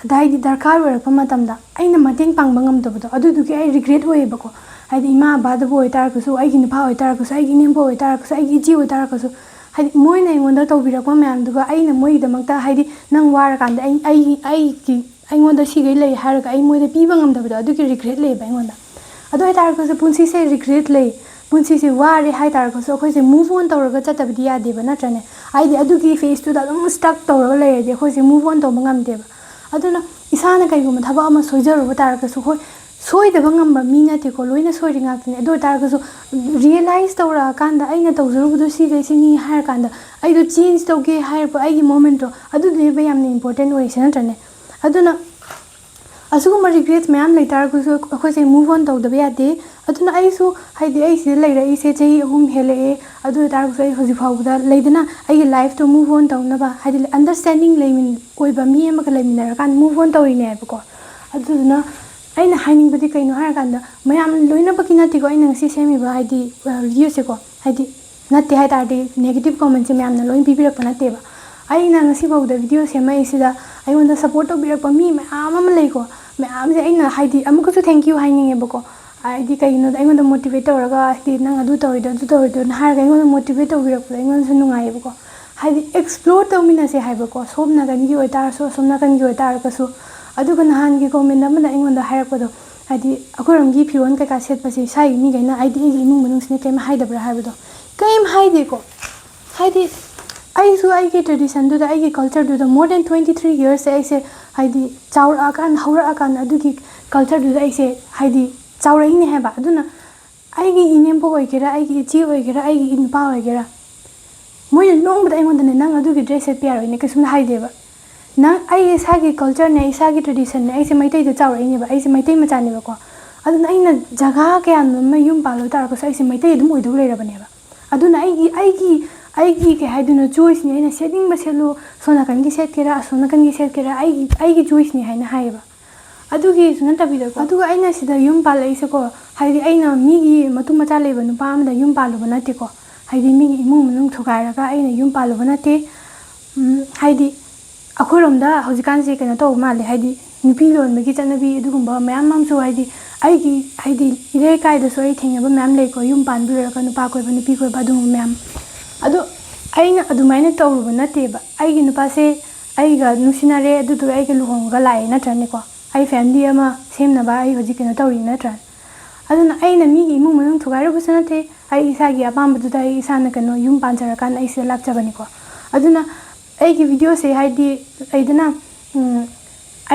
ꯍꯥꯏꯗꯤ ꯗꯔꯀꯥꯔ ꯑꯣꯏꯔꯛꯄ ꯃꯇꯝꯗ ꯑꯩꯅ ꯃꯇꯦꯡ ꯄꯥꯡꯕ ꯉꯝꯗꯕꯗꯣ, ꯑꯗꯨꯗꯨꯒꯤ ꯑꯩ regret ꯑꯣꯏꯌꯦꯕꯀꯣ꯫ ꯍꯥꯏꯗꯤ ꯏꯃꯥ ꯕꯕꯥꯗꯕꯨ ꯑꯣꯏꯇꯥꯔꯒꯁꯨ, ꯑꯩꯒꯤ ꯅꯨꯄꯥ ꯑꯣꯏꯇꯥꯔꯒꯁꯨ, ꯑꯩꯒꯤ ꯏꯅꯦꯝꯕꯣꯛ ꯑꯣꯏꯇꯥꯔꯒꯁꯨ, ꯍꯥꯏꯗꯤ ꯃꯣꯏꯅ ꯑꯩꯉꯣꯟꯗ ꯇꯧꯕꯤꯔꯛꯄ ꯃꯌꯥꯝꯗꯨꯒ ꯑꯩꯅ ꯃꯣꯏꯒꯤꯗꯃꯛꯇ, ꯍꯥꯏꯗꯤ ꯅꯪ ꯋꯥꯔꯀꯥꯟꯗ ꯑꯩ, ꯑꯩꯒꯤ, ꯑꯩꯒꯤ, ꯑꯩꯉꯣꯟꯗ ꯁꯤꯈꯩ ꯂꯩ ꯍꯥꯏꯔꯒ ꯑꯩ ꯃꯣꯏꯗ ꯄꯤꯕ ꯉꯝꯗꯕꯗꯣ, ꯑꯗꯨꯒꯤ regret ꯂꯩꯌꯦꯕ ꯑꯩꯉꯣꯟꯗ꯫ ꯑꯗꯨ ꯑꯣꯏꯇꯥꯔꯒꯁꯨ ꯄꯨꯟꯁꯤꯁꯦ regret ꯂꯩ, ꯄꯨꯟꯁꯤꯁꯦ ꯋꯥꯔꯦ ꯍꯥꯏꯇꯥꯔꯒꯁꯨ ꯑꯩꯈꯣꯏꯁꯦ move on ꯇꯧꯔꯒ ꯆꯠꯇꯕꯗꯤ ꯌꯥꯗꯦꯕ, ꯅꯠꯇ꯭ꯔꯅꯦ? ꯍꯥꯏꯗꯤ ꯑꯗꯨꯒꯤ phaseꯇꯨꯗ ꯑꯗꯨꯝ stuck ꯇꯧꯔꯒ ꯂꯩꯔꯗꯤ ꯑꯩꯈꯣꯏꯁꯦ move on ꯇꯧꯕ ꯉꯝꯗꯦꯕ꯫ ꯑꯗꯨꯅ ꯏꯁꯥꯅ ꯀꯩꯒꯨꯝꯕ ꯊꯕꯛ ꯑꯃ ꯁꯣꯏꯖꯔꯨꯕ ꯇꯥꯔꯒꯁꯨ, ꯍꯣꯏ, ꯁꯣꯏꯗꯕ ꯉꯝꯕ ꯃꯤ ꯅꯠꯇꯦꯀꯣ, ꯂꯣꯏꯅ ꯁꯣꯏꯔꯤ ꯉꯥꯛꯇꯅꯤ꯫ ꯑꯗꯨ ꯑꯣꯏꯇꯥꯔꯒꯁꯨ realize ꯇꯧꯔꯛꯑꯀꯥꯟꯗ ꯑꯩꯅ ꯇꯧꯖꯔꯨꯕꯗꯣ ꯁꯤꯈꯩ ꯁꯤꯅꯤ ꯍꯥꯏꯔꯀꯥꯟꯗ ꯑꯩꯗꯣ change ꯇꯧꯒꯦ ꯍꯥꯏꯔꯛꯄ ꯑꯩꯒꯤ momentꯇꯣ, ꯑꯗꯨꯗꯨꯅꯦꯕ ꯌꯥꯝꯅ important ꯑꯣꯏꯔꯤꯁꯦ, ꯅꯠꯇ꯭ꯔꯅꯦ? ꯑꯗꯨꯅ ꯑꯁꯤꯒꯨꯝꯕ regret ꯃꯌꯥꯝ ꯂꯩꯇꯥꯔꯒꯁꯨ ꯑꯩꯈꯣꯏꯁꯦ move on ꯇꯧꯗꯕ ꯌꯥꯗꯦ꯫ ꯑꯗꯨꯅ ꯑꯩꯁꯨ, ꯍꯥꯏꯗꯤ, ꯑꯩ ꯁꯤꯗ ꯂꯩꯔꯛꯏꯁꯦ ꯆꯍꯤ ꯑꯍꯨꯝ ꯍꯦꯜꯂꯛꯑꯦ, ꯑꯗꯨ ꯑꯣꯏꯇꯥꯔꯒꯁꯨ ꯑꯩ ꯍꯧꯖꯤꯛ ꯐꯥꯎꯕꯗ, ꯂꯩꯗꯅ, ꯑꯩꯒꯤ lifeꯇꯣ move on ꯇꯧꯅꯕ, ꯍꯥꯏꯗꯤ understanding ꯂꯩꯃꯤꯟ-, ꯑꯣꯏꯕ ꯃꯤ ꯑꯃꯒ ꯂꯩꯃꯤꯟꯅꯔꯀꯥꯟꯗ move on ꯇꯧꯔꯤꯅꯦ ꯍꯥꯏꯕꯀꯣ꯫ ꯑꯗꯨꯗꯨꯅ ꯑꯩꯅ ꯍꯥꯏꯅꯤꯡꯕꯗꯤ ꯀꯩꯅꯣ ꯍꯥꯏꯔꯀꯥꯟꯗ, ꯃꯌꯥꯝ ꯂꯣꯏꯅꯃꯛꯀꯤ ꯅꯠꯇꯦꯀꯣ ꯑꯩꯅ ꯉꯁꯤ ꯁꯦꯝꯃꯤꯕ, ꯍꯥꯏꯗꯤ, videoꯁꯦꯀꯣ, ꯍꯥꯏꯗꯤ, ꯅꯠꯇꯦ ꯍꯥꯏ ꯇꯥꯔꯗꯤ negative commentꯁꯦ ꯃꯌꯥꯝꯅ ꯂꯣꯏ ꯄꯤꯕꯤꯔꯛꯄ ꯅꯠꯇꯦꯕ꯫ ꯑꯩꯅ ꯉꯁꯤꯐꯥꯎꯗ video ꯁꯦꯝꯃꯛꯏꯁꯤꯗ ꯑꯩꯉꯣꯟꯗ support ꯇꯧꯕꯤꯔꯛꯄ ꯃꯤ ꯃꯌꯥꯝ ꯑꯃ ꯂꯩꯀꯣ, ꯃꯌꯥꯝꯁꯦ ꯑꯩꯅ, ꯍꯥꯏꯗꯤ, ꯑꯃꯨꯛꯀꯁꯨ thank you ꯍꯥꯏꯅꯤꯡꯉꯦꯕꯀꯣ꯫ ꯍꯥꯏꯗꯤ ꯀꯩꯒꯤꯅꯣꯗ ꯑꯩꯉꯣꯟꯗ motivate ꯇꯧꯔꯒ, ꯍꯥꯏꯗꯤ ꯅꯪ ꯑꯗꯨ ꯇꯧꯔꯤꯗꯣ, ꯑꯗꯨ ꯇꯧꯔꯤꯗꯣꯅ ꯍꯥꯏꯔꯒ ꯑꯩꯉꯣꯟꯗ motivate ꯇꯧꯕꯤꯔꯛꯄꯗꯣ ꯑꯩꯉꯣꯟꯗꯁꯨ ꯅꯨꯡꯉꯥꯏꯌꯦꯕꯀꯣ꯫ ꯍꯥꯏꯗꯤ explore ꯇꯧꯃꯤꯟꯅꯁꯦ ꯍꯥꯏꯕꯀꯣ, ꯁꯣꯝ ꯅꯥꯀꯟꯒꯤ ꯑꯣꯏꯇꯥꯔꯁꯨ, ꯑꯁꯣꯝ ꯅꯥꯀꯟꯒꯤ ꯑꯣꯏꯇꯥꯔꯒꯁꯨ꯫ ꯑꯗꯨꯒ ꯅꯍꯥꯟꯒꯤ comment ꯑꯃꯅ ꯑꯩꯉꯣꯟꯗ ꯍꯥꯏꯔꯛꯄꯗꯣ, ꯍꯥꯏꯗꯤ ꯑꯩꯈꯣꯏꯔꯣꯝꯒꯤ ꯐꯤꯔꯣꯜ ꯀꯩꯀꯥ ꯁꯦꯠꯄꯁꯦ ꯏꯁꯥꯒꯤ ꯃꯤꯈꯩꯅ, ꯍꯥꯏꯗꯤ ꯑꯩꯒꯤ ꯏꯃꯨꯡ ꯃꯅꯨꯡꯁꯤꯅ ꯀꯩꯝ ꯍꯥꯏꯗꯕ꯭ꯔꯥ ꯍꯥꯏꯕꯗꯣ, ꯀꯩꯝ ꯍꯥꯏꯗꯦꯀꯣ꯫ ꯍꯥꯏꯗꯤ ꯑꯩꯁꯨ ꯑꯩꯒꯤ traditionꯗꯨꯗ, ꯑꯩꯒꯤ cultureꯗꯨꯗ more than twenty three yearsꯁꯦ ꯑꯩꯁꯦ, ꯍꯥꯏꯗꯤ, ꯆꯥꯎꯔꯛꯑꯀꯥꯟꯗ, ꯍꯧꯔꯛꯑꯀꯥꯟꯗ ꯑꯗꯨꯒꯤ cultureꯗꯨꯗ ꯑꯩꯁꯦ, ꯍꯥꯏꯗꯤ, ꯆꯥꯎꯔꯛꯏꯅꯦ ꯍꯥꯏꯕ꯫ ꯑꯗꯨꯅ ꯑꯩꯒꯤ ꯏꯅꯦꯝꯕꯣꯛ ꯑꯣꯏꯒꯦꯔꯥ, ꯑꯩꯒꯤ ꯏꯆꯦ ꯑꯣꯏꯒꯦꯔꯥ, ꯑꯩꯒꯤ ꯅꯨꯄꯥ ꯑꯣꯏꯒꯦꯔꯥ, ꯃꯣꯏꯅ ꯅꯣꯡꯃꯗ ꯑꯩꯉꯣꯟꯗꯅꯦ, "ꯅꯪ ꯑꯗꯨꯒꯤ dress ꯁꯦꯠꯄ ꯌꯥꯔꯣꯏꯅꯦ", ꯀꯩꯁꯨꯝ ꯍꯥꯏꯗꯦꯕ꯫ ꯅꯪ, ꯑꯩ ꯏꯁꯥꯒꯤ cultureꯅꯦ, ꯏꯁꯥꯒꯤ traditionꯅꯦ, ꯑꯩꯁꯦ ꯃꯩꯇꯩꯗ ꯆꯥꯎꯔꯛꯏꯅꯦꯕ, ꯑꯩꯁꯦ ꯃꯩꯇꯩ ꯃꯆꯥꯅꯦꯕꯀꯣ꯫ ꯑꯗꯨꯅ ꯑꯩꯅ ꯖꯒꯥ ꯀꯌꯥꯅꯣ ꯑꯃ ꯌꯨꯝ ꯄꯥꯜꯂꯨ ꯇꯥꯔꯒꯁꯨ ꯑꯩꯁꯦ ꯃꯩꯇꯩ ꯑꯗꯨꯝ ꯑꯣꯏꯗꯧ ꯂꯩꯔꯕꯅꯦꯕ꯫ ꯑꯗꯨꯅ ꯑꯩꯒꯤ, ꯑꯩꯒꯤ, ꯑꯩꯒꯤ ꯀꯩ ꯍꯥꯏꯗꯣꯏꯅꯣ, choiceꯅꯤ꯫ ꯑꯩꯅ ꯁꯦꯠꯅꯤꯡꯕ ꯁꯦꯠꯂꯨ, ꯁꯣꯝ ꯅꯥꯀꯟꯒꯤ ꯁꯦꯠꯀꯦꯔꯥ, ꯑꯁꯣꯝ ꯅꯥꯀꯟꯒꯤ ꯁꯦꯠꯀꯦꯔꯥ, ꯑꯩꯒꯤ, ꯑꯩꯒꯤ choiceꯅꯤ ꯍꯥꯏꯅ ꯍꯥꯏꯌꯦꯕ꯫ ꯑꯗꯨꯒꯤꯁꯨ ꯅꯠꯇꯕꯤꯗꯀꯣ, ꯑꯗꯨꯒ ꯑꯩꯅ ꯁꯤꯗ ꯌꯨꯝ ꯄꯥꯜꯂꯛꯏꯁꯦꯀꯣ, ꯍꯥꯏꯗꯤ ꯑꯩꯅ ꯃꯤꯒꯤ ꯃꯇꯨ ꯃꯆꯥ ꯂꯩꯕ ꯅꯨꯄꯥ ꯑꯃꯗ ꯌꯨꯝ ꯄꯥꯜꯂꯨꯕ ꯅꯠꯇꯦꯀꯣ, ꯍꯥꯏꯗꯤ ꯃꯤꯒꯤ ꯏꯃꯨꯡ ꯃꯅꯨꯡ ꯊꯨꯒꯥꯏꯔꯒ ꯑꯩꯅ ꯌꯨꯝ ꯄꯥꯜꯂꯨꯕ ꯅꯠꯇꯦ꯫ ꯎꯝ, ꯍꯥꯏꯗꯤ ꯑꯩꯈꯣꯏꯔꯣꯝꯗ ꯍꯧꯖꯤꯛꯀꯥꯟꯁꯦ ꯀꯩꯅꯣ ꯇꯧꯕ ꯃꯥꯜꯂꯦ, ꯍꯥꯏꯗꯤ ꯅꯨꯄꯤ ꯂꯣꯟꯕꯒꯤ ꯆꯠꯅꯕꯤ ꯑꯗꯨꯒꯨꯝꯕ ꯃꯌꯥꯝ ꯑꯃꯁꯨ, ꯍꯥꯏꯗꯤ ꯑꯩꯒꯤ, ꯍꯥꯏꯗꯤ ꯏꯔꯩꯀꯥꯏꯗꯁꯨ ꯑꯩ ꯊꯦꯡꯅꯕ ꯃꯌꯥꯝ ꯂꯩꯀꯣ, ꯌꯨꯝ ꯄꯥꯟꯕ ꯂꯣꯏꯔꯒ ꯅꯨꯄꯥ ꯀꯣꯏꯕ, ꯅꯨꯄꯤ ꯀꯣꯏꯕ, ꯑꯗꯨꯒꯨꯝꯕ ꯃꯌꯥꯝ꯫ ꯑꯗꯣ ꯑꯩꯅ ꯑꯗꯨꯃꯥꯏꯅ ꯇꯧꯔꯨꯕ ꯅꯠꯇꯦꯕ꯫ ꯑꯩꯒꯤ ꯅꯨꯄꯥꯁꯦ ꯑꯩꯒ ꯅꯨꯡꯁꯤꯅꯔꯦ, ꯑꯗꯨꯗꯨꯒ ꯑꯩꯒ ꯂꯨꯍꯣꯡꯉꯒ ꯂꯥꯛꯑꯦ ꯅꯠꯇ꯭ꯔꯅꯦꯀꯣ, ꯑꯩ ꯐꯦꯃꯤꯂꯤ ꯑꯃ ꯁꯦꯝꯅꯕ ꯑꯩ ꯍꯧꯖꯤꯛ ꯀꯩꯅꯣ ꯇꯧꯔꯤ ꯅꯠꯇ꯭ꯔꯥ? ꯑꯗꯨꯅ ꯑꯩꯅ ꯃꯤꯒꯤ ꯏꯃꯨꯡ ꯃꯅꯨꯡ ꯊꯨꯒꯥꯏꯔꯨꯕꯁꯨ ꯅꯠꯇꯦ, ꯑꯩ ꯏꯁꯥꯒꯤ ꯑꯄꯥꯝꯕꯗꯨꯗ ꯑꯩ ꯏꯁꯥꯅ ꯀꯩꯅꯣ ꯌꯨꯝ ꯄꯥꯟꯖꯔꯀꯥꯟꯗ ꯑꯩ ꯁꯤꯗ ꯂꯥꯛꯆꯕꯅꯤꯀꯣ꯫ ꯑꯗꯨꯅ ꯑꯩꯒꯤ ꯚꯤꯗꯤꯑꯣꯁꯦ, ꯍꯥꯏꯗꯤ ꯂꯩꯗꯅ, ꯎꯝ,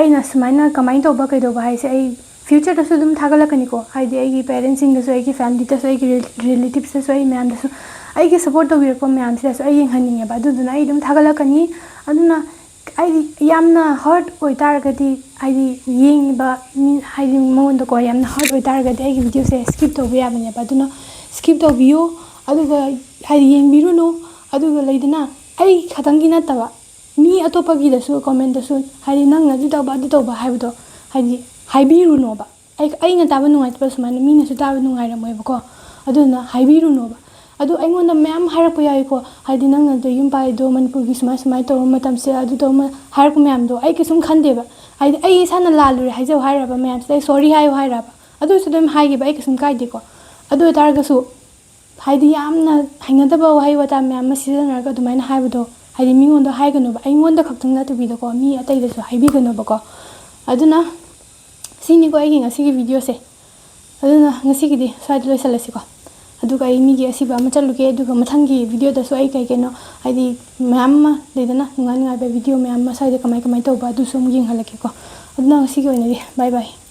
ꯑꯩꯅ ꯁꯨꯃꯥꯏꯅ ꯀꯃꯥꯏꯅ ꯇꯧꯕ ꯀꯩꯗꯧꯕ ꯍꯥꯏꯁꯦ ꯑꯩ ꯐ꯭ꯌꯨꯆꯔꯗꯁꯨ ꯑꯗꯨꯝ ꯊꯥꯒꯠꯂꯛꯀꯅꯤꯀꯣ꯫ ꯍꯥꯏꯗꯤ ꯑꯩꯒꯤ ꯄꯦꯔꯦꯟꯁꯁꯤꯡꯗꯁꯨ, ꯑꯩꯒꯤ ꯐꯦꯃꯤꯂꯤꯗꯁꯨ, ꯑꯩꯒꯤ ꯔꯤꯂꯦꯇꯤꯞꯁꯇꯁꯨ, ꯑꯩ ꯃꯌꯥꯝꯗꯁꯨ, ꯑꯩꯒꯤ ꯁꯞꯄꯣꯔꯠ ꯇꯧꯕꯤꯔꯛꯄ ꯃꯌꯥꯝꯁꯤꯗꯁꯨ ꯑꯩ ꯌꯦꯡꯍꯟꯅꯤꯡꯉꯦꯕ꯫ ꯑꯗꯨꯗꯨꯅ ꯑꯩ ꯑꯗꯨꯝ ꯊꯥꯒꯠꯂꯛꯀꯅꯤ꯫ ꯑꯗꯨꯅ ꯍꯥꯏꯗꯤ ꯌꯥꯝꯅ ꯍꯔꯠ ꯑꯣꯏꯇꯥꯔꯒꯗꯤ, ꯍꯥꯏꯗꯤ ꯌꯦꯡꯉꯤꯕ ꯃꯤ, ꯍꯥꯏꯗꯤ ꯃꯉꯣꯟꯗꯀꯣ ꯌꯥꯝꯅ ꯍꯔꯠ ꯑꯣꯏꯇꯥꯔꯒꯗꯤ ꯑꯩꯒꯤ ꯚꯤꯗꯤꯑꯣꯁꯦ ꯁ꯭ꯀꯤꯞ ꯇꯧꯕ ꯌꯥꯕꯅꯦꯕ꯫ ꯑꯗꯨꯅ ꯁ꯭ꯀꯤꯞ ꯇꯧꯕꯤꯌꯨ꯫ ꯑꯗꯨꯒ ꯍꯥꯏꯗꯤ ꯌꯦꯡꯕꯤꯔꯨꯅꯨ꯫ ꯑꯗꯨꯒ ꯂꯩꯗꯅ, ꯑꯩ ꯈꯛꯇꯪꯒꯤ ꯅꯠꯇꯕ, ꯃꯤ ꯑꯇꯣꯞꯄꯒꯤꯗꯁꯨ ꯀꯣꯃꯦꯟꯇꯁꯨ, ꯍꯥꯏꯗꯤ ꯅꯪꯅ ꯑꯗꯨ ꯇꯧꯕ, ꯑꯗꯨ ꯇꯧꯕ ꯍꯥꯏꯕꯗꯣ, ꯍꯥꯏꯗꯤ ꯍꯥꯏꯕꯤꯔꯨꯅꯣꯕ꯫ ꯑꯩ, ꯑꯩꯅ ꯇꯥꯕ ꯅꯨꯡꯉꯥꯏꯇꯕ ꯁꯨꯃꯥꯏꯅ ꯃꯤꯅꯁꯨ ꯇꯥꯕ ꯅꯨꯡꯉꯥꯏꯔꯝꯃꯣꯏꯕꯀꯣ꯫ ꯑꯗꯨꯅ ꯍꯥꯏꯕꯤꯔꯨꯅꯣꯕ꯫ ꯑꯗꯨ ꯑꯩꯉꯣꯟꯗ ꯃꯌꯥꯝ ꯍꯥꯏꯔꯛꯄ ꯌꯥꯎꯏꯀꯣ, ꯍꯥꯏꯗꯤ ꯅꯪꯅ ꯑꯗꯨ ꯌꯨꯝ ꯄꯥꯜꯂꯤꯗꯣ ꯃꯅꯤꯄꯨꯔꯒꯤ ꯁꯨꯃꯥꯏ ꯁꯨꯃꯥꯏꯅ ꯇꯧꯕ ꯃꯇꯝꯁꯦ, ꯑꯗꯨ ꯇꯧꯕ ꯃ-, ꯍꯥꯏꯔꯛꯄ ꯃꯌꯥꯝꯗꯣ ꯑꯩ ꯀꯩꯁꯨꯝ ꯈꯟꯗꯦꯕ꯫ ꯍꯥꯏꯗꯤ ꯑꯩ ꯏꯁꯥꯅ ꯂꯥꯜꯂꯨꯔꯦ ꯍꯥꯏꯖꯧ ꯍꯥꯏꯔꯕ ꯃꯌꯥꯝꯁꯤꯗ ꯑꯩ ꯁꯣꯔꯤ ꯍꯥꯏꯌꯨ ꯍꯥꯏꯔꯕ, ꯑꯗꯨ ꯑꯣꯏꯔꯁꯨ ꯑꯗꯨꯝ ꯍꯥꯏꯒꯦꯕ, ꯑꯩ ꯀꯩꯁꯨꯝ ꯀꯥꯏꯗꯦꯀꯣ꯫ ꯑꯗꯨ ꯑꯣꯏꯇꯥꯔꯒꯁꯨ ꯍꯥꯏꯗꯤ ꯌꯥꯝꯅ ꯍꯩꯅꯗꯕ ꯋꯥꯍꯩ ꯋꯥꯇꯥ ꯃꯌꯥꯝ ꯑꯃ ꯁꯤꯖꯤꯟꯅꯔꯒ ꯑꯗꯨꯃꯥꯏꯅ ꯍꯥꯏꯕꯗꯣ, ꯍꯥꯏꯗꯤ ꯃꯤꯉꯣꯟꯗ ꯍꯥꯏꯒꯅꯨꯕ, ꯑꯩꯉꯣꯟꯗ ꯈꯛꯇꯪ ꯅꯠꯇꯕꯤꯗꯀꯣ, ꯃꯤ ꯑꯇꯩꯗꯁꯨ ꯍꯥꯏꯕꯤꯒꯅꯨꯕꯀꯣ꯫ ꯑꯗꯨꯅ ꯁꯤꯅꯤꯀꯣ ꯑꯩꯒꯤ ꯉꯁꯤꯒꯤ ꯚꯤꯗꯤꯑꯣꯁꯦ꯫ ꯑꯗꯨꯅ ꯉꯁꯤꯒꯤꯗꯤ ꯁ꯭ꯋꯥꯏꯗ ꯂꯣꯏꯁꯤꯜꯂꯁꯤꯀꯣ꯫ ꯑꯗꯨꯒ ꯑꯩ ꯃꯤꯒꯤ ꯑꯁꯤꯕ ꯑꯃ ꯆꯠꯂꯨꯒꯦ, ꯑꯗꯨꯒ ꯃꯊꯪꯒꯤ ꯚꯤꯗꯤꯑꯣꯗꯁꯨ ꯑꯩ ꯀꯩ ꯀꯩꯅꯣ, ꯍꯥꯏꯗꯤ ꯃꯌꯥꯝ ꯑꯃ ꯂꯩꯗꯅ, ꯅꯨꯡꯉꯥꯏ ꯅꯨꯡꯉꯥꯏꯕ ꯚꯤꯗꯤꯑꯣ ꯃꯌꯥꯝ ꯑꯃ ꯁ꯭ꯋꯥꯏꯗ ꯀꯃꯥꯏ ꯀꯃꯥꯏ ꯇꯧꯕ ꯑꯗꯨꯁꯨ ꯑꯃꯨꯛ ꯌꯦꯡꯍꯜꯂꯛꯀꯦꯀꯣ꯫ ꯑꯗꯨꯅ ꯉꯁꯤꯒꯤ ꯑꯣꯏꯅꯗꯤ bye bye꯫